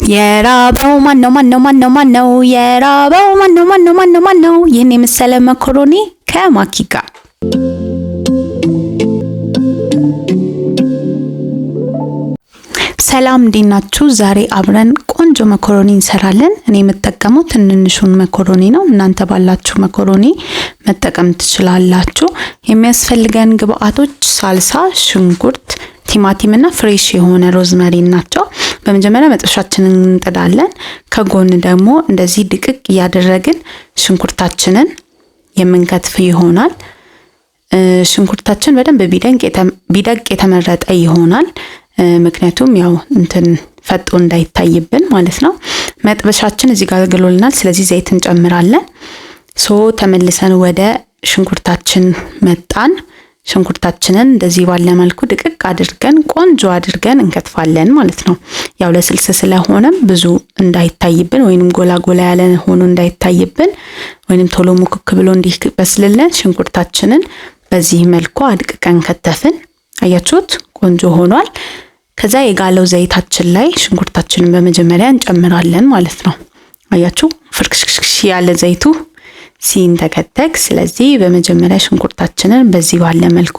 የራበው ማነው ማነው ማነው ማነው የራበው ማነው ማነው ማነው ማነው? ይህን የመሰለ መኮሮኒ ከማኪ ጋር። ሰላም፣ እንዴት ናችሁ? ዛሬ አብረን ቆንጆ መኮሮኒ እንሰራለን። እኔ የምጠቀመው ትንንሹን መኮሮኒ ነው። እናንተ ባላችሁ መኮሮኒ መጠቀም ትችላላችሁ። የሚያስፈልገን ግብአቶች ሳልሳ፣ ሽንኩርት፣ ቲማቲም እና fresh የሆነ rosemary ናቸው። በመጀመሪያ መጥበሻችንን እንጥዳለን። ከጎን ደግሞ እንደዚህ ድቅቅ እያደረግን ሽንኩርታችንን የምንከትፍ ይሆናል። ሽንኩርታችን በደንብ ቢደቅ የተመረጠ ይሆናል። ምክንያቱም ያው እንትን ፈጦ እንዳይታይብን ማለት ነው። መጥበሻችን እዚህ ጋር ግሎልናል። ስለዚህ ዘይት እንጨምራለን። So ተመልሰን ወደ ሽንኩርታችን መጣን። ሽንኩርታችንን እንደዚህ ባለ መልኩ ድቅቅ አድርገን ቆንጆ አድርገን እንከትፋለን ማለት ነው። ያው ለስልስ ስለሆነም ብዙ እንዳይታይብን ወይንም ጎላ ጎላ ያለ ሆኖ እንዳይታይብን ወይንም ቶሎ ሙክክ ብሎ እንዲበስልልን ሽንኩርታችንን በዚህ መልኩ አድቅቀን ከተፍን። አያችሁት? ቆንጆ ሆኗል። ከዛ የጋለው ዘይታችን ላይ ሽንኩርታችንን በመጀመሪያ እንጨምራለን ማለት ነው። አያችሁ፣ ፍርክሽክሽ ያለ ዘይቱ ሲንተከተክ። ስለዚህ በመጀመሪያ ሽንኩርታችንን በዚህ ባለ መልኩ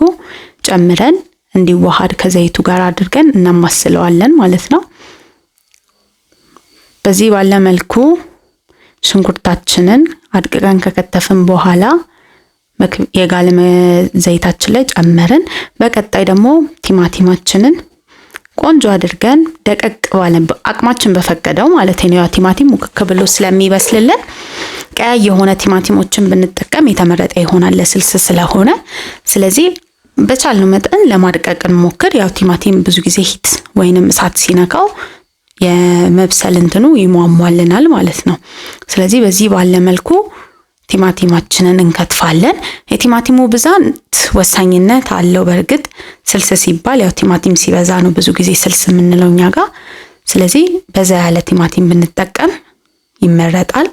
ጨምረን እንዲዋሃድ ከዘይቱ ጋር አድርገን እናማስለዋለን ማለት ነው። በዚህ ባለ መልኩ ሽንኩርታችንን አድቅቀን ከከተፍን በኋላ የጋለ ዘይታችን ላይ ጨመርን። በቀጣይ ደግሞ ቲማቲማችንን ቆንጆ አድርገን ደቀቅ ባለ አቅማችን በፈቀደው ማለት ነው። ያው ቲማቲም ሙክክ ብሎ ስለሚበስልልን ቀያይ የሆነ ቲማቲሞችን ብንጠቀም የተመረጠ ይሆናል ለስልስ ስለሆነ። ስለዚህ በቻልነው መጠን ለማድቀቅ እንሞክር። ያው ቲማቲም ብዙ ጊዜ heat ወይንም እሳት ሲነካው የመብሰል እንትኑ ይሟሟልናል ማለት ነው። ስለዚህ በዚህ ባለ መልኩ ቲማቲማችንን እንከትፋለን። የቲማቲሙ ብዛት ወሳኝነት አለው። በእርግጥ ስልስ ሲባል ያው ቲማቲም ሲበዛ ነው ብዙ ጊዜ ስልስ የምንለው እኛ ጋር። ስለዚህ በዛ ያለ ቲማቲም ብንጠቀም ይመረጣል።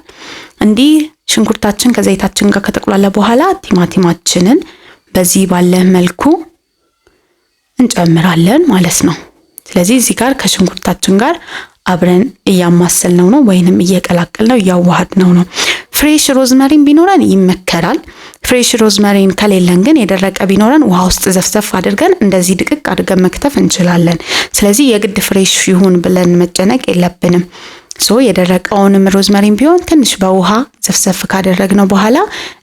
እንዲህ ሽንኩርታችን ከዘይታችን ጋር ከተቁላላ በኋላ ቲማቲማችንን በዚህ ባለ መልኩ እንጨምራለን ማለት ነው። ስለዚህ እዚህ ጋር ከሽንኩርታችን ጋር አብረን እያማሰልነው ነው ወይንም እየቀላቀልነው እያዋሃድነው ነው። Fresh rosemary ን ቢኖረን ይመከራል። Fresh rosemary ን ከሌለን ግን የደረቀ ቢኖረን ውሃ ውስጥ ዘፍዘፍ አድርገን እንደዚህ ድቅቅ አድርገን መክተፍ እንችላለን። ስለዚህ የግድ fresh ይሁን ብለን መጨነቅ የለብንም። So የደረቀውንም rosemary ን ቢሆን ትንሽ በውሃ ዘፍዘፍ ካደረግነው በኋላ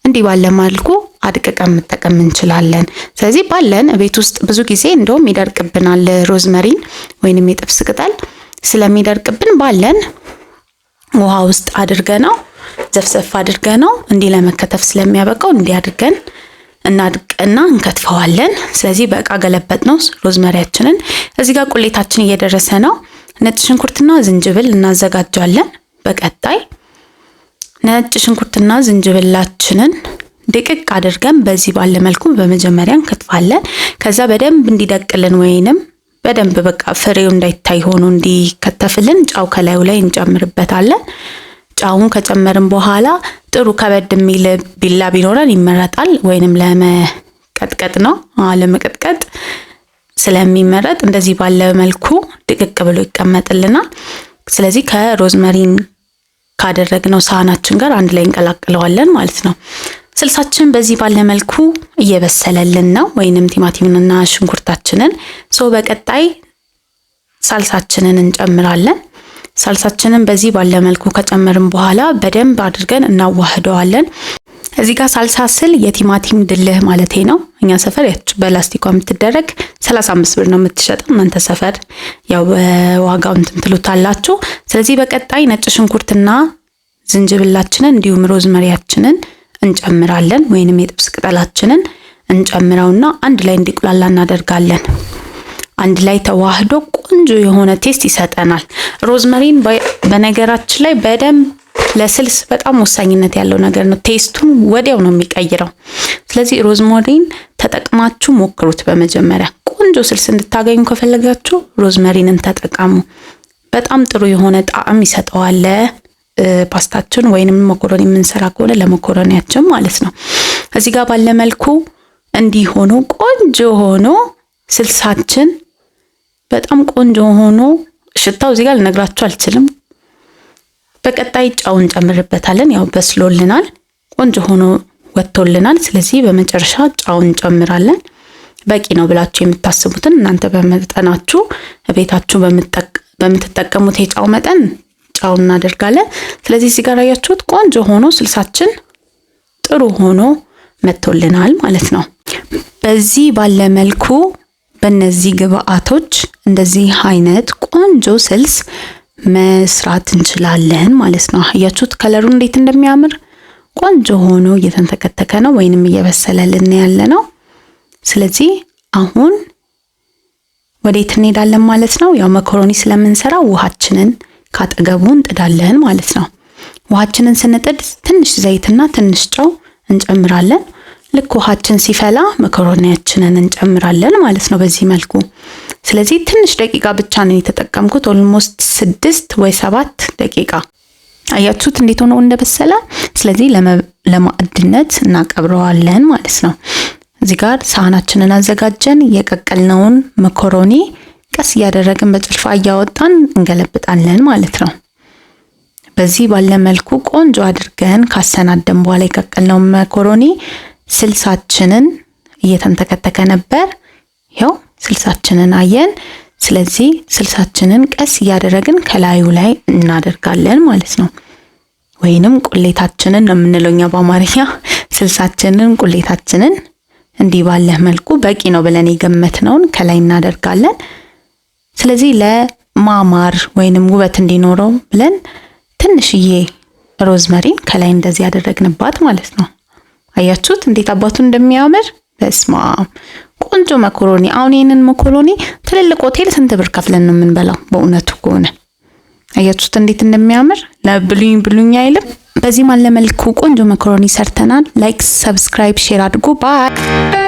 እንዲህ ባለ መልኩ አድቅቀን መጠቀም እንችላለን። ስለዚህ ባለን ቤት ውስጥ ብዙ ጊዜ እንደውም ይደርቅብናል rosemary ን ወይንም የጥብስ ቅጠል ስለሚደርቅብን ባለን ውሃ ውስጥ አድርገነው ዘፍዘፍ አድርገነው እንዲህ ለመከተፍ ስለሚያበቃው እንዲህ አድርገን እናድቅና እንከትፈዋለን። ስለዚህ በእቃ ገለበጥነው rosemary ያችንን። እዚህ ጋር ቁሌታችን እየደረሰ ነው። ነጭ ሽንኩርትና ዝንጅብል እናዘጋጃለን። በቀጣይ ነጭ ሽንኩርትና ዝንጅብላችንን ድቅቅ አድርገን በዚህ ባለ መልኩ በመጀመሪያ እንከትፋለን። ከዛ በደንብ እንዲደቅልን ወይንም በደንብ በቃ ፍሬው እንዳይታይ ሆኖ እንዲከተፍልን ጫው ከላዩ ላይ እንጨምርበታለን። ጫውን ከጨመርን በኋላ ጥሩ ከበድ የሚል ቢላ ቢኖረን ይመረጣል። ወይንም ለመቀጥቀጥ ነው፣ ለመቀጥቀጥ ስለሚመረጥ እንደዚህ ባለ መልኩ ድቅቅ ብሎ ይቀመጥልናል። ስለዚህ ከሮዝመሪን ካደረግነው ሳህናችን ጋር አንድ ላይ እንቀላቅለዋለን ማለት ነው። ስልሳችን በዚህ ባለ መልኩ እየበሰለልን ነው፣ ወይንም ቲማቲምንና ሽንኩርታችንን። So በቀጣይ ሳልሳችንን እንጨምራለን። ሳልሳችንን በዚህ ባለ መልኩ ከጨመርን በኋላ በደንብ አድርገን እናዋህደዋለን። እዚህ ጋር ሳልሳ ስል የቲማቲም ድልህ ማለቴ ነው። እኛ ሰፈር ያች በላስቲኳ የምትደረግ 35 ብር ነው የምትሸጠው። እናንተ ሰፈር ያው በዋጋው እንትን ትሉታላችሁ። ስለዚህ በቀጣይ ነጭ ሽንኩርትና ዝንጅብላችንን እንዲሁም ሮዝመሪያችንን እንጨምራለን ወይንም የጥብስ ቅጠላችንን እንጨምረውና አንድ ላይ እንዲቁላላ እናደርጋለን። አንድ ላይ ተዋህዶ ቆንጆ የሆነ taste ይሰጠናል። Rosemary ን በነገራችን ላይ በደንብ ለስልስ በጣም ወሳኝነት ያለው ነገር ነው። Taste ኡን ወዲያው ነው የሚቀይረው። ስለዚህ rosemary ን ተጠቅማችሁ ሞክሩት። በመጀመሪያ ቆንጆ ስልስ እንድታገኙ ከፈለጋችሁ rosemary ንን ተጠቀሙ። በጣም ጥሩ የሆነ ጣዕም ይሰጠዋል ፓስታችን ወይንም መኮረኒ የምንሰራ ከሆነ ለመኮረኒያችን ማለት ነው። እዚህ ጋር ባለ መልኩ እንዲህ ሆኖ ቆንጆ ሆኖ ስልሳችን በጣም ቆንጆ ሆኖ ሽታው እዚህ ጋር ልነግራችሁ አልችልም። በቀጣይ ጨው እንጨምርበታለን። ያው በስሎልናል፣ ቆንጆ ሆኖ ወጥቶልናል። ስለዚህ በመጨረሻ ጨው እንጨምራለን። በቂ ነው ብላችሁ የምታስቡትን እናንተ በመጠናችሁ ቤታችሁ በምትጠቀሙት የጨው መጠን ጨው እናደርጋለን። ስለዚህ እዚህ ጋር ያያችሁት ቆንጆ ሆኖ ስልሳችን ጥሩ ሆኖ መጥቶልናል ማለት ነው። በዚህ ባለ መልኩ በእነዚህ ግብአቶች እንደዚህ አይነት ቆንጆ ስልስ መስራት እንችላለን ማለት ነው። አያችሁት ከለሩ እንዴት እንደሚያምር ቆንጆ ሆኖ እየተንተከተከ ነው ወይንም እየበሰለልን ያለ ነው። ስለዚህ አሁን ወዴት እንሄዳለን ማለት ነው? ያው መኮሮኒ ስለምንሰራ ውሃችንን ካጠገቡ እንጥዳለን ማለት ነው። ውሃችንን ስንጥድ ትንሽ ዘይትና ትንሽ ጨው እንጨምራለን። ልክ ውሃችን ሲፈላ መኮሮኒያችንን እንጨምራለን ማለት ነው በዚህ መልኩ። ስለዚህ ትንሽ ደቂቃ ብቻ ነው የተጠቀምኩት፣ almost 6 ወይ 7 ደቂቃ። አያችሁት እንዴት ሆኖ እንደበሰለ። ስለዚህ ለማዕድነት እናቀርበዋለን ማለት ነው። እዚህ ጋር ሳህናችንን አዘጋጀን። የቀቀልነውን መኮሮኒ ቀስ እያደረግን በጭልፋ እያወጣን እንገለብጣለን ማለት ነው። በዚህ ባለ መልኩ ቆንጆ አድርገን ካሰናደን በኋላ የቀቀልነውን መኮሮኒ ስልሳችንን እየተንተከተከ ነበር። ይኸው ስልሳችንን አየን። ስለዚህ ስልሳችንን ቀስ እያደረግን ከላዩ ላይ እናደርጋለን ማለት ነው። ወይንም ቁሌታችንን ነው የምንለው እኛ በአማርኛ። ስልሳችንን ቁሌታችንን እንዲህ ባለ መልኩ በቂ ነው ብለን የገመትነውን ከላይ እናደርጋለን። ስለዚህ ለማማር ወይንም ውበት እንዲኖረው ብለን ትንሽዬ rosemary ን ከላይ እንደዚህ ያደረግንባት ማለት ነው። አያችሁት እንዴት አባቱ እንደሚያምር። በስማም፣ ቆንጆ መኮሮኒ። አሁን ይህንን መኮሮኒ ትልልቅ ሆቴል ስንት ብር ከፍለን ነው የምንበላው? በእውነቱ ከሆነ አያችሁት እንዴት እንደሚያምር። ለብሉኝ ብሉኝ አይልም። በዚህ ባለ መልኩ ቆንጆ መኮሮኒ ሰርተናል። Like፣ subscribe፣ share አድርጉ። Bye.